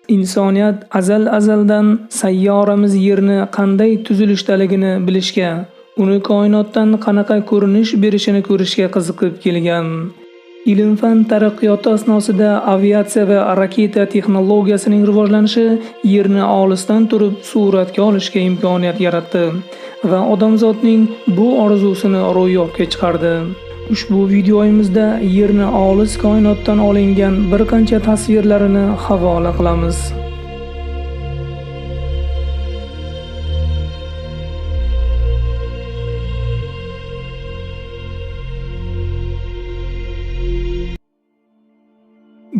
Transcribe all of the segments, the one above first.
Insoniyat azal-azaldan sayyoramiz Yerni qanday tuzilishdaligini bilishga, uni koinotdan qanaqa ko'rinish berishini ko'rishga qiziqib kelgan. Ilm-fan taraqqiyoti asnosida aviatsiya va raketa texnologiyasining rivojlanishi Yerni olisdan turib suratga olishga imkoniyat yaratdi va odamzodning bu orzusini ro'yobga chiqardi. Ushbu videoyimizda Yerni olis koinotdan olingan bir qancha tasvirlarini havola qilamiz.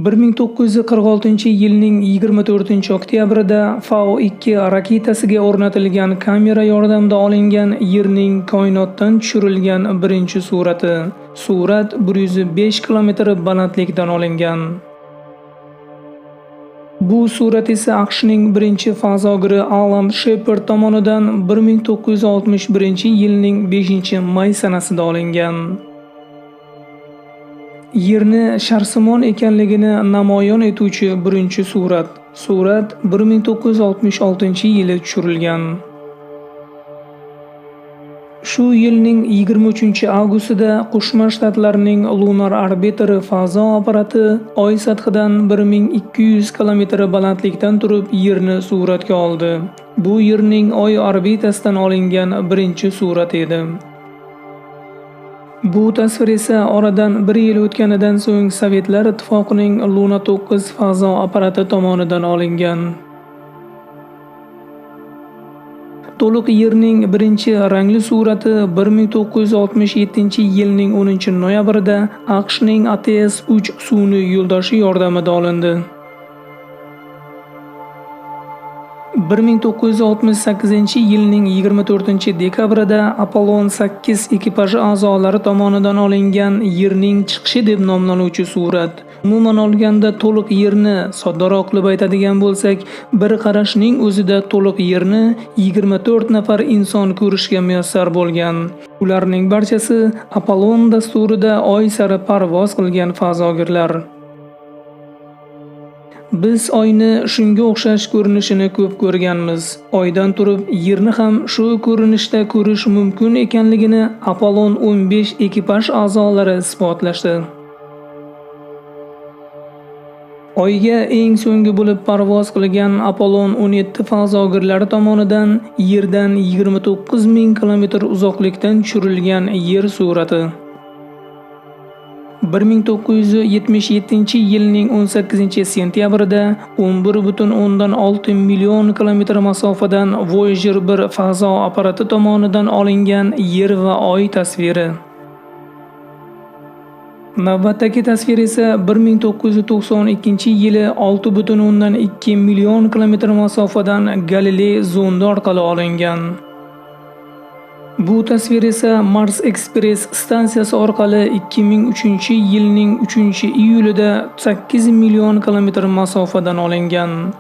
...1946-yilning 24-oktyabrida V2 raketasiga o'rnatilgan kamera yordamida olingan Yerning koinotdan tushirilgan birinchi surati. Surat 105 kilometr balandlikdan olingan. Bu surat esa AQShning birinchi fazogiri Alan Shepard tomonidan 1961-yilning 5-may sanasida olingan. Yerni sharsimon ekanligini namoyon etuvchi birinchi surat. Surat 1966-yili tushirilgan. Shu yilning 23-avgustida Qo'shma Shtatlarning Lunar Orbiter fazo apparati Oy sathidan 1200 kilometr balandlikdan turib Yerni suratga oldi. Bu Yerning Oy orbitasidan olingan birinchi surat edi. Bu tasvir esa oradan bir yil o'tganidan so'ng Sovetlar Ittifoqining Luna 9 fazo apparati tomonidan olingan. To'liq Yerning birinchi rangli surati 1967-yilning 10-noyabrida AQShning ATS-3 sun'iy yo'ldoshi yordamida olindi. 1968-yilning 24-dekabrida Apollon 8 ekipaji a'zolari tomonidan olingan Yerning chiqishi deb nomlanuvchi surat. Umuman olganda to'liq Yerni, soddaroq qilib aytadigan bo'lsak, bir qarashning o'zida to'liq Yerni 24 nafar inson ko'rishga muyassar bo'lgan. Ularning barchasi Apollon dasturida Oy sari parvoz qilgan fazogirlar. Biz Oyni shunga o'xshash ko'rinishini ko'p ko'rganmiz. Oydan turib Yerni ham shu ko'rinishda ko'rish mumkin ekanligini Apollon 15 ekipaj a'zolari isbotlashdi. Oyga eng so'nggi bo'lib parvoz qilgan Apollon 17 fazogirlari tomonidan Yerdan 29 ming kilometr uzoqlikdan tushirilgan Yer surati. 1977-yilning 18-sentyabrida 11,6 million kilometr masofadan Voyager 1 fazo apparati tomonidan olingan Yer va Oy tasviri. Navbatdagi tasvir esa 1992-yili 6,2 million kilometr masofadan Galilei zondi orqali olingan. Bu tasvir esa Mars Express stansiyasi orqali 2003-yilning 3-iyulida 8 million kilometr masofadan olingan.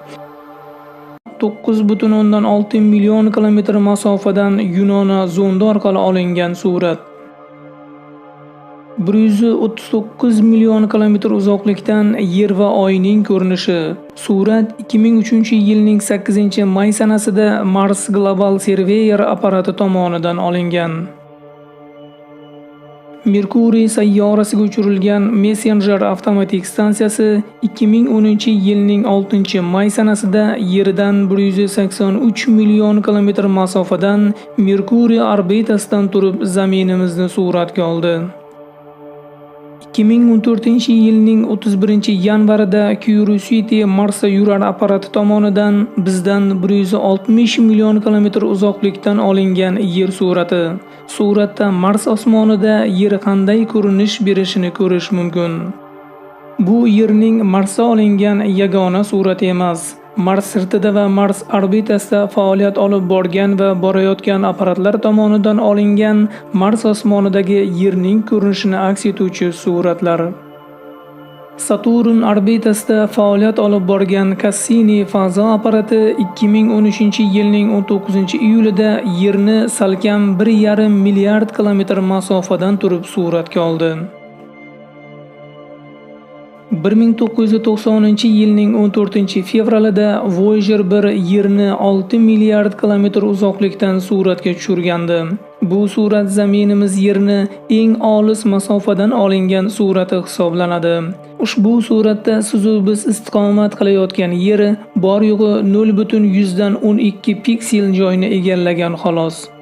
9,6 million kilometr masofadan Yunona zondi orqali olingan surat. 139 million kilometr uzoqlikdan Yer va Oyning ko'rinishi. Surat 2003-yilning 8-may sanasida Mars Global Surveyor apparati tomonidan olingan. Merkuriy sayyorasiga uchirilgan Messenger avtomatik stansiyasi 2010-yilning 6-may sanasida Yerdan 183 million kilometr masofadan Merkuriy orbitasidan turib zaminimizni suratga oldi. 2014-yilning 31-yanvarida Curiosity Marsda yurar apparati tomonidan bizdan 160 million kilometr uzoqlikdan olingan Yer surati. Suratda Mars osmonida Yer qanday ko'rinish berishini ko'rish mumkin. Bu Yerning Marsda olingan yagona surati emas. Mars sirtida va Mars orbitasida faoliyat olib borgan va borayotgan apparatlar tomonidan olingan Mars osmonidagi Yerning ko'rinishini aks etuvchi suratlar. Saturn orbitasida faoliyat olib borgan Cassini fazo apparati 2013-yilning 19-iyulida Yerni salkam 1,5 milliard kilometr masofadan turib suratga oldi. 1990-yilning 14-fevralida Voyager 1 Yerni 6 milliard kilometr uzoqlikdan suratga tushirgandi. Bu surat zaminimiz Yerni eng olis masofadan olingan surati hisoblanadi. Ushbu suratda sizu biz istiqomat qilayotgan Yeri bor yo'g'i 0.12 piksel joyni egallagan xolos.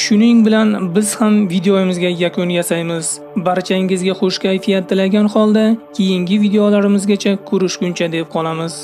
Shuning bilan biz ham videomizga yakun yasaymiz. Barchangizga xush kayfiyat tilagan holda keyingi videolarimizgacha ko'rishguncha deb qolamiz.